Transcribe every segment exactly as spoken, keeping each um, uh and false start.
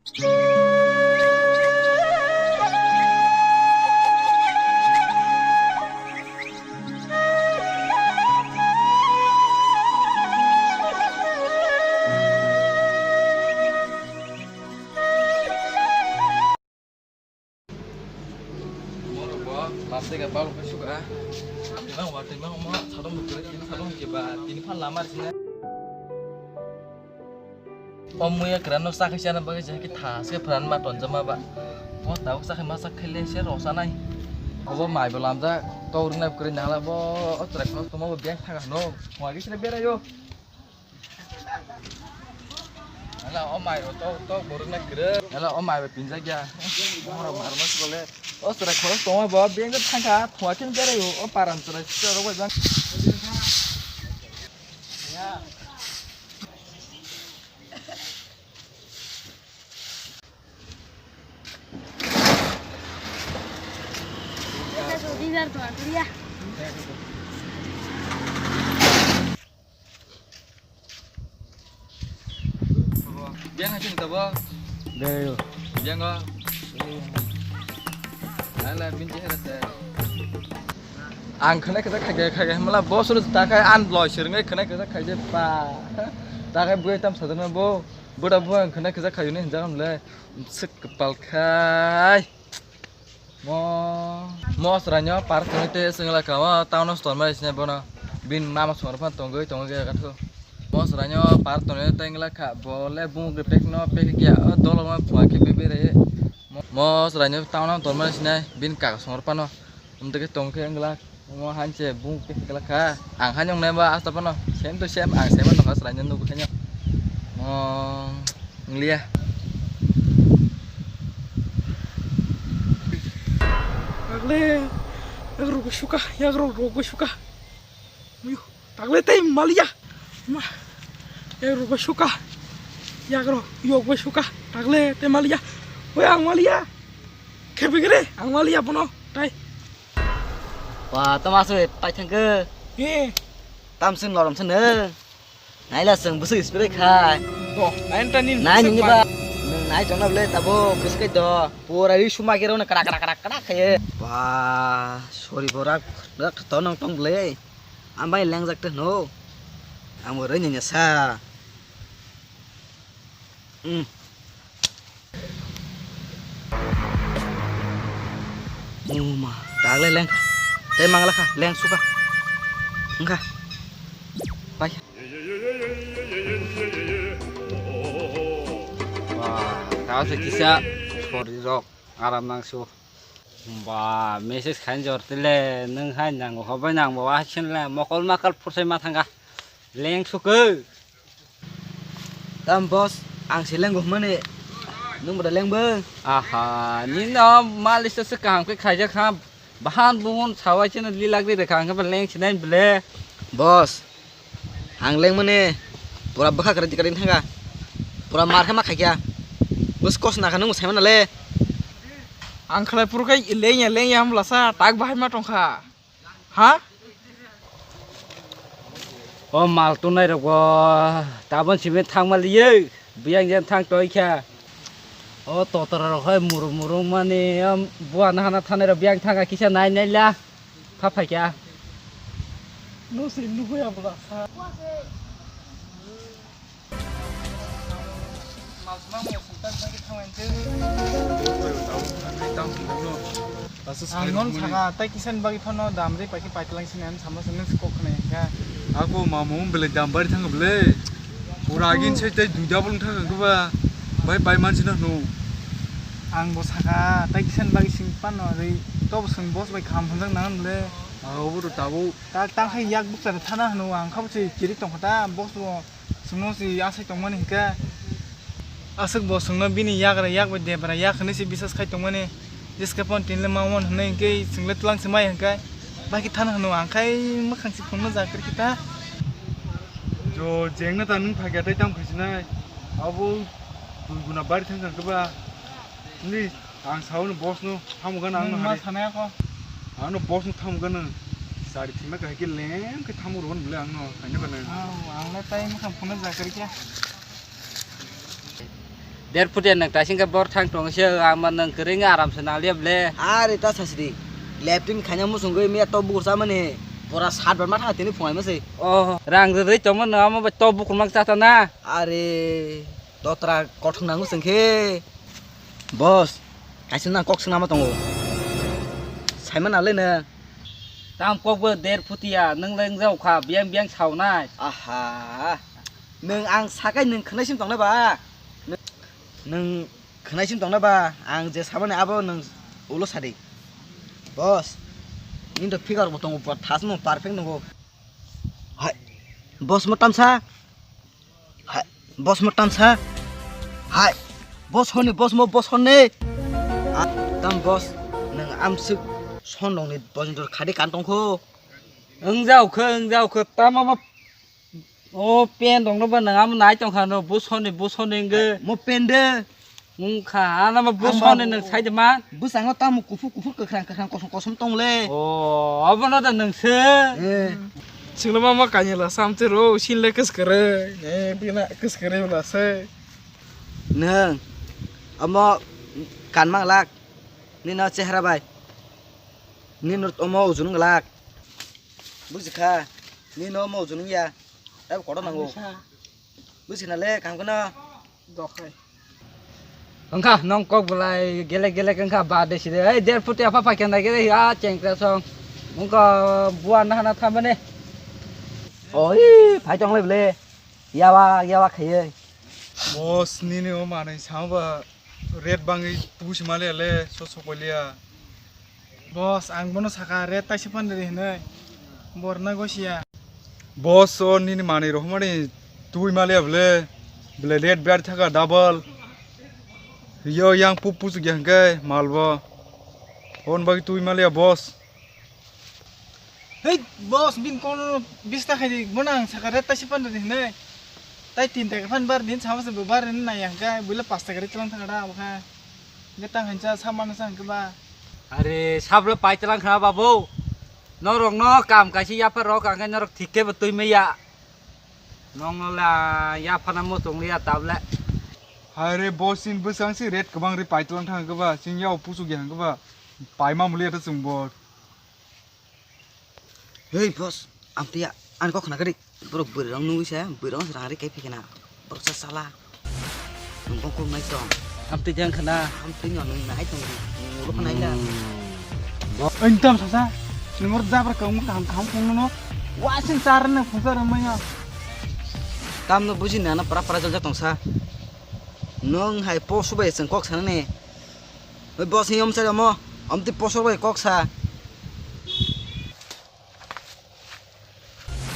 Moro bo, lap tega balo ke suka. Tini mang wa, tini mang ma, sadom bukre, tini sadom ke ba, tini phan lamar sini. O muya kra no sakhe sana bagwi je ki tha se pran ma ton jama ba. O tau sakhe ma sak khele se ro sanai. Obo mai bo lamjak, to ring na bukre nala bo, o trek no tomo bo beng thaga no. Wa gi sene bera yo. Hala o mai ro to, to borok na kre. Hala o mai ro pinjak ya. Moro mar mas bole. O sura khoro tongma bo beng thangka thwa kin bere yo. O paran sura sura ro bang. Biang hasil tabo. Deo. Biang go. Lala binti hera se. Ang khana kisa khaje khaje mala boss ro ta khai an loi sirngai khana kisa khaje pa. Ta khai bui tam sadana bo. Buda bo ang khana kisa khajuni hinjak hamle. Sik kepal khai. Mo, mo sranyo park tongwi te sengla ka, o town o storm bai sine bono. Bin mama songro phan tongwi tongwi ge gatho. Mo sranyo park tongwi tengla kha, bo le bung repek no pek kya, o dolo ma phua khe bebe re. Mo, mo sranyo town o storm bai sine bin kaka songro phano. Umteke tongkhe wngla. Omo hanse bung khe kla kha. Ang han wngnai ba asta phano. Same to same, ang same no has rainani nugo khaino. Mo, wnglia. Tagle, yagrok bai suka, yagrok rok bai suka. Uyu, tagle tei maliya. Ma, yagrok bai suka. Yagrok, yok bai suka. Tagle tei maliya. Oi, ang maliya. Khe bigre, ang maliya bono. Tai. Wa, tamo aswk pai thangkhe. He. Tamswk norom se nw. Naila chwng bwswk spray khai. Bo, nain ta nin. Nai nini ba. Nwng nai chongna bwle tabo bwswk kai do. Pura ri suma khe rw na krak krak krak krak khaye. Ba, sorry borak. Rak to nang tong bwle. Ambai lengjak te hno. Ang bo rw nini sa. Hmm. Uma, tagle leng. Tei mangla kha, leng suka. Wngkha. Pai. Wah, tao se kisa sori rok aram nang su. Ba, message khain jor tile, nung hai nang hobai nang bo, wah, sin le, mokol makal pursai ma thanga. Leng suku. Tam boss, ang se lenggo hwnmani, nwng boda lengbo? Aha, nini no malisa se kaham khe khaijak ha, bahan buhun sawai chini lilak ri rekha, ang khe leng sinai bele. Boss, ang lengmani, pura bwkha kwrwi kwrwi thanga, pura mar khe ma khaikha, bus kos nakha nwng saimana le. Ang khlai phuru khe lengya lengya wng bwlasa, tak bahai ma tongkha. Ha? O mal tongnai rok bo tabon simi thangma liye, biyang jen thang toi kha. O totora rok hai murung murung mani, o buana hana thanai rok biyang thanga kisa nai nai la. Tha phai kha. No se nuhoi abla sa. Ang non saka, tai kisa ni bagwi phano dam ri paikhe paitlang sini, ang sama sini kok khna ya kha. Ako mamo bele dam bari thang bele. Pura agin sai tai dui double thang kha ba. Bai pai man sina no. Ang bo saka, tai kisa ni bagwi sing pan no ri. To bo sing boss bai kham hanjak nang bele. Abo to tabo. Ta, ta khai yak bukcha thana hanu, ang kha bo se chiri tong kha ta, boss bo. Chwngno si asai tongmani hinkhe, aswk bo chwngno bini yagra yak bai debra yak hwnwi se bisas khai tongmani. Jeske phone tinle mangmani hwnwi hinkhe chwngle twlang se mai hinkhe, bai khe thana hwno ang khai mwkhang se phone no ja kwrwi khe ta. Jo jengna ta nwng phai khe tei tamo khe sinai. Abo dui guna bari thang kha khe ba. Ni ang sao no boss no thamu gana ang no ma hari. Sanaya ko. Ang no boss no thamu gana. Sari thima ka ke lem ke thamu ron bole ang no kanya bana. Ang na tai ma kham phone ja kari kya. Airport ya nang taising ke bor thang tong se, ama nang kering aram se nang liap le. Are ta sasidi. Lepting khanya musung goi miya to bukur sa mani. Pora sat bar ma thang tini phungai mase. Oh, rang re re tong ma nang ama to bukur mak cha ta na. Are, dotra kothong nang musung khe. Boss, kaisa nang kok swnama tongo. Saimana le nang. Tam kok bo der phutia, nang leng jau kha, biang biang saunai. Aha. Nang ang sakai nang khwnai sim tongnai ba. Nang khwnai sim tongnai ba, ang je samani abo nang ulo sadi. Boss, nini to figure bo tongo, bo thas mo perfect nongo. Hai, boss mo tamsa. Hai, boss mo tamsa. Hai, boss honi, boss mo, boss honi. Ah, tam boss, nang amsuk sondong ni bojong khadi kan tongkho. Wngjao khe, wngjao khe, tamo mo. O pen rok no ba nang amo nai tong kha no, boss honi, boss honi nge. Mo pen de. Wngkha, ano mo boss honi nang sai de man. Bwskango tamo kuphur kuphur kwkhwrang kwkhwrang kosom kosom tong le. O, abo no da nang se. Eh. Chwngno ma ma kanya la samte ro, sin le kwskwrwi. Eh, bina kwskwrwi la se. Nang, amo kan mang lak. Nino chehra bai. Nino omo ujun glak. Bujikha. Nino omo ujun ya. Ebo kotor nango. Bujikha na le, kaham kheno. Dokhai. Wngkha, nong kok belai gelek gelek wngkha, ba de side. Ei, der phuti apha phaikha nai gere, a, chengkra song. Wngkha, buan na hana thamani. Oi, phai tong le bele. Yawa, yawa khaiye. Boss, nini o manwi sama ba rate bangwi pusi maliya le, so so koiliya. Boss, ang bono saka rate taisa phan de hinwi. Borna gosiya. Boss, o nini manwi rohmani twi maliya bele. Bele rate ber thaka double. Yo yang pup pusu gya hingke malbo. On bagi twi maliya, boss. Hei, boss, bin kono bista khai di, bono ang saka rate taisa phan di hinwi. Tai tin taka phan bar din, sama se bo bar din nai yang kai, buila pas taka rate lang thangada, bokha. Ge tang hancha, sama na sang ke ba. Are, sablo pai talang kha, babu. Norok no kam kaisi yapha rok, ang kai norok thik ke bo twi maya. Nong no la yapha na mo tong liya tablet. Hai re, boss, sin bwsang si rate kwbang ri pai talang thang ke ba, sin yao pusu ge hang ke ba. Pai ma mulia ta chwng bo. Hei, boss, amtwi ya, ani kok khna kadi. Borok bwrwi rok nugwi se, bwrwi rok rang ri kai phikena. Borok sa sala. Nwng bong kok nai tong. Amtwi jang khna. Amtwi no nwng nai tong. Nwng ulo khna ila. Bo-, oi, tam sasa. Nwng oro jabra kang kaham kaham kong no. Wasin char na phungsa rang maya. Tam no buji nana pra pra jol jak tong sa. Nwng hai po subai chwng kok sana ni. Oi, boss, ni om sa mo. Amtwi posor bai kok sa.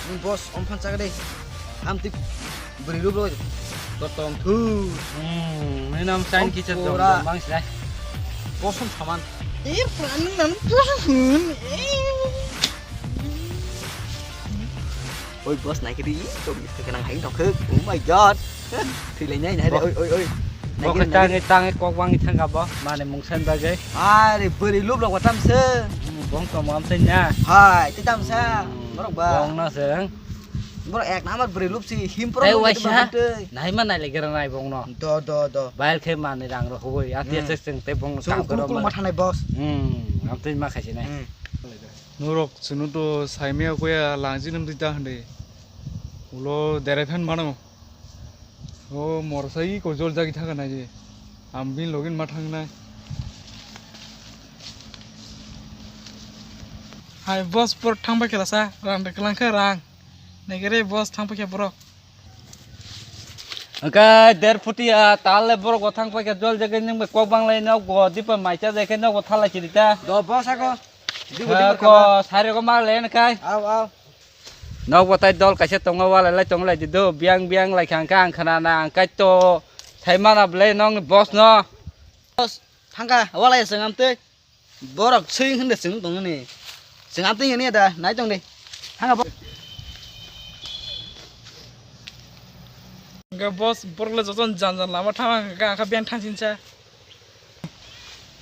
Ni boss, om phan chak de. Amtwi bwrwi rup roi. To tong thu. Hmm, ni nam sign ki cha jom pura jom bang silai. Posor saman. Eh, pura nwng nang posor hun. Eh. Oi, boss, nai kiri. Tong, tong nang hai tong khuk. Oh my God. Thwi lai nai, nai, oi, oi, oi. Bo khe tangwi, tangwi kok bangwi thangkha bo, manwi mung sen bagwi. Are, bwrwi lup rok bo tamse. Hmm, bong tongmo amtwi na. Hai, tei tamsa. Hmm, borok ba. Bong no se. Borok ek number bwrwi lup si, him pro. Tei waisa. Nai ma nai le gira nai bong no. Do, do, do. Bail khe manwi rang rok hoi. Ati se seng tei bong no. Kam kro ma thanai boss. Hmm, amtwi ma khai se nai. Hmm. Norok chwngno to saimaya koya langji nang twi ta hwnwi. Ulo derai phan mano. O morsa iko jol jagi thaka nai je. Ang bini login ma thangnai. Hai boss, borok thang bai khe lasa, rang de kwlang khe rang. Nai khe re boss, thang bai khe borok. Angkai der phuti ya, tal le borok bo thang pai khe jol jagi nang bai kok bang lai nok bo dipa mai cha jai khe nok bo thalai chiri ta. Do boss ako. Dibo dibo ko kaba. Sari ko mar le na kai. Au, au. Nok bo tai dol kaisa tongo, walai lai tong lai di do, biang biang lai kha, ang kha, ang khna na, ang kai to sai mana ble nong ni boss no. Boss, thangka, walai seng amtwi. Borok sing hinde sing tong ni. Sing amtwi ni da, nai tong di. Thangka bo. Ga boss, borok le joton jan jan lama thang, ga kha biang thang sin cha.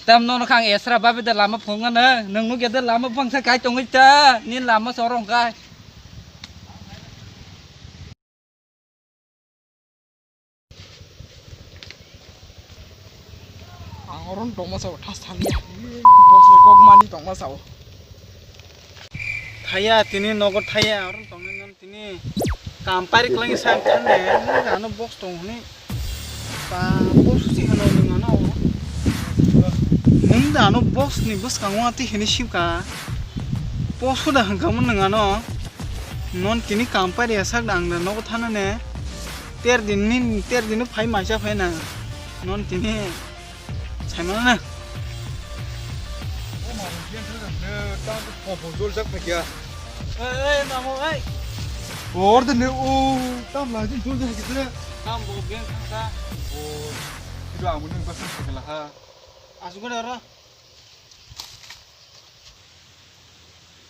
Tam nono kha ang esra babi da lama phunukna nang, nang nukya da lama bangsa kai tongwi ta, nini lama sorong kai. Oron tongma sao, thas thangya. Boss ni kok mani tongma sao. Thaya, tini nogo thaya, oron tongni non tini. Kampari kwlangni sang thangni, nung ano boss tong hwnwi. Ba, boss si hano nung ano. Nung da ano boss ni bwskango ati hini sibka. Boss da hwnkha mo nung ano. Non tini kampari ya sak da ang da nogo thana ne. Ter din ni, ter din phai maisa phai na. Non tini. Saimano na. O mamu, biang thang thang ne, tang ko pho pho jol jak phai kya. Ei, ei, mamu, ei. Or de ne, o, tam la jin jol jak kya. Tam bo biang thang sa. O, kira amu nang basang phai kya la ha. Asuk ko ro.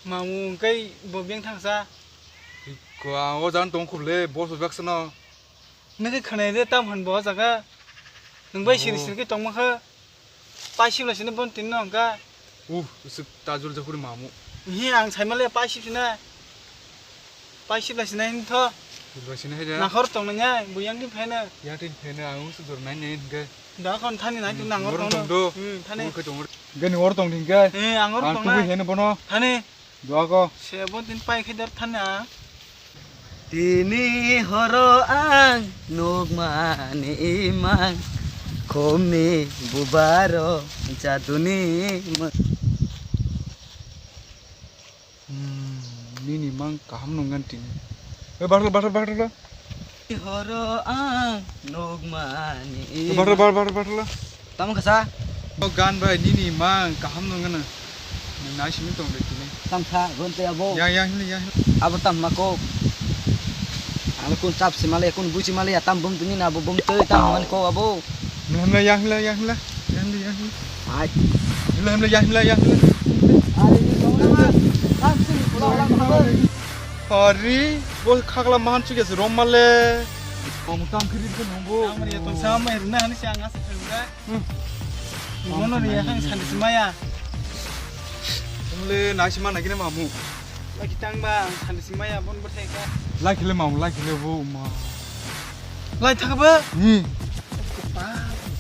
Mamu, kai bo biang thang sa. Ko, ang o jan tong khub le, boss o jak sano. Nokhe khwnai de tam hwn bo o jaga. Nwng bai siri siri khe tongma kha. Paisip lai sini bon tinno hwnkha. Uh, isuk tajul jakhuri mamu. Hi ang saimale paisip sina. Paisip lai sina hin tho. Sip lai sina hai da. Nakhor tong nanya, buyang din phaina. Yang tin phaina ang usuk jor nai nai hwnkhe. Da kon thani nai tong nang or tong do. Hmm, thani. Ur khe tong. Gani or tong din khe. Eh, ang or tong nai. Ang tubu heno bono. Thani. Duago. Se bo din pai khe dar thana. Tini horo ang nukmani imang khumni bubaro jaduni mw- Hmm, nini mang kaham nungyan tini. Eh, bathal, bathal, bathal. Horo ang nukmani. Bathla, bathla, bathla, bathla. Tamo kasa? O gan bai nini mang kaham nung gana. Nai simi tong de tini. Tam sa gon te abo. Yang, yang, yang. Abo tam ma ko. Ang kun chap si male, kun bu si male, ya tam bum tini na abo bum te tam man ko abo. Mla, mla, yang, mla, yang, mla. Yang, mla, yang, mla. Hai. Himla, himla, ya, himla, ya, himla. Ari, ni tong na. Tam sini pula ulang apa? Ari, bo khakla mahan chukya se rom male. Mamu tam khiri ko nongbo. Tam ya tong sama mai runa hani siang asa khiri ka. Hmm. Mono ni ya hang sandi simaya. Himle nai sima nagine mamu. Lagi tang ba ang sandi simaya bon berthai ka. Lai khile mamu, lai khile bo ma. Lai thaka ba? Hmm.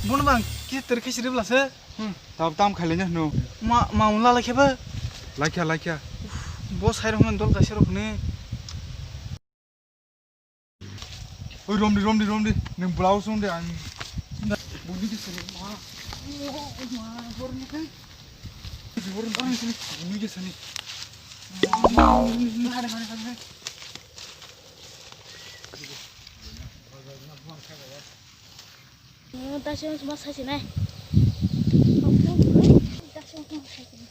Bon bang ki ter khisi ribla se. Hmm, tab tam khailai no. Ma, ma un la lakhe ba? Lakha, lakha. Bo sai rok dol kaisa rok ne. Oi, romdi, romdi, romdi. Nang blouse romdi ang. Buni ke sani. Ma. Ma, bor ni kai. Bor ni sani. Buni ke sani. Hare, hare, hare, hare. Mo ta se ma sa se nai. Ta se ma sa se nai.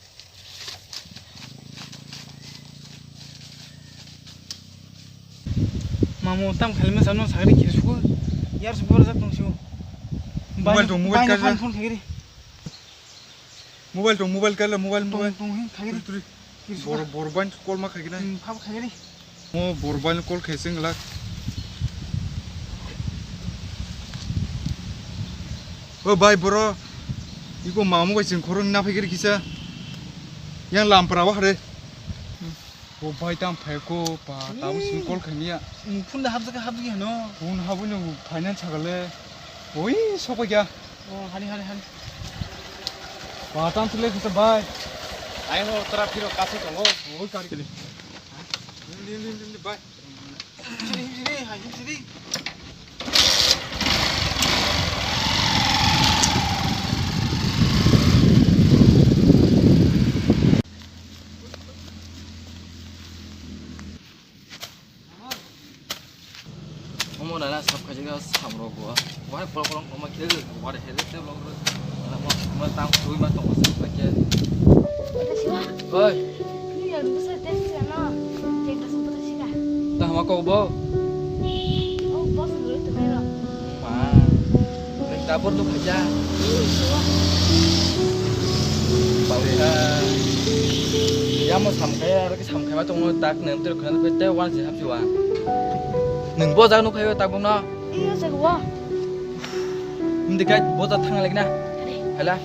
Mamu tam khailima sano sagri kiri suku. Yar su bor jak tong siu. Mobile tong, mobile kar phone phone khagri. Mobile tong, mobile kala, mobile, tong, mobile. Tong, hin, thagiri. Turi, turi. Turi, bor, bor ban call ma khagina. Hmm, phab khagiri. Mo bor ban call khaising la. O bai boro. Iko mamu bai sing khorong na phagiri kisa. Yang lampra wa hare. Hmm. O bai tam phai ko pa, tamo simi call khaimya. Hmm, phone da habjak, habjak hano. Phone habu no finance hagale. Oi, sopa kya? Oh, hani, hani, hani. Ba, tam sile khisa bai. Ai ho, tara phiro kaso tongo. Oi, kari kili. Lim, lim, lim, lim, bai. Sini, sini, hai, sini. Omo nana sab khaijak sam rok bo. Wari kolok kolok omo khe wari hele te lok rok. Nana mo mo tang tui ma tong sab khaijak. Oi. Ni ya rusa te sila no. Te ka sab ta sila. Ta hama kok bo. Oh, boss lo tu mero. Ma. Tabor tu khaijak. Bausa. Yamo samkhai aro ki samkhai ma tongo tak nem ter khana pe te wan se hapsi wa. Nung bo jak nuk khayo tak bung no. Iyo jak wa. Hindi kai bo jak thang lagi na. Hala.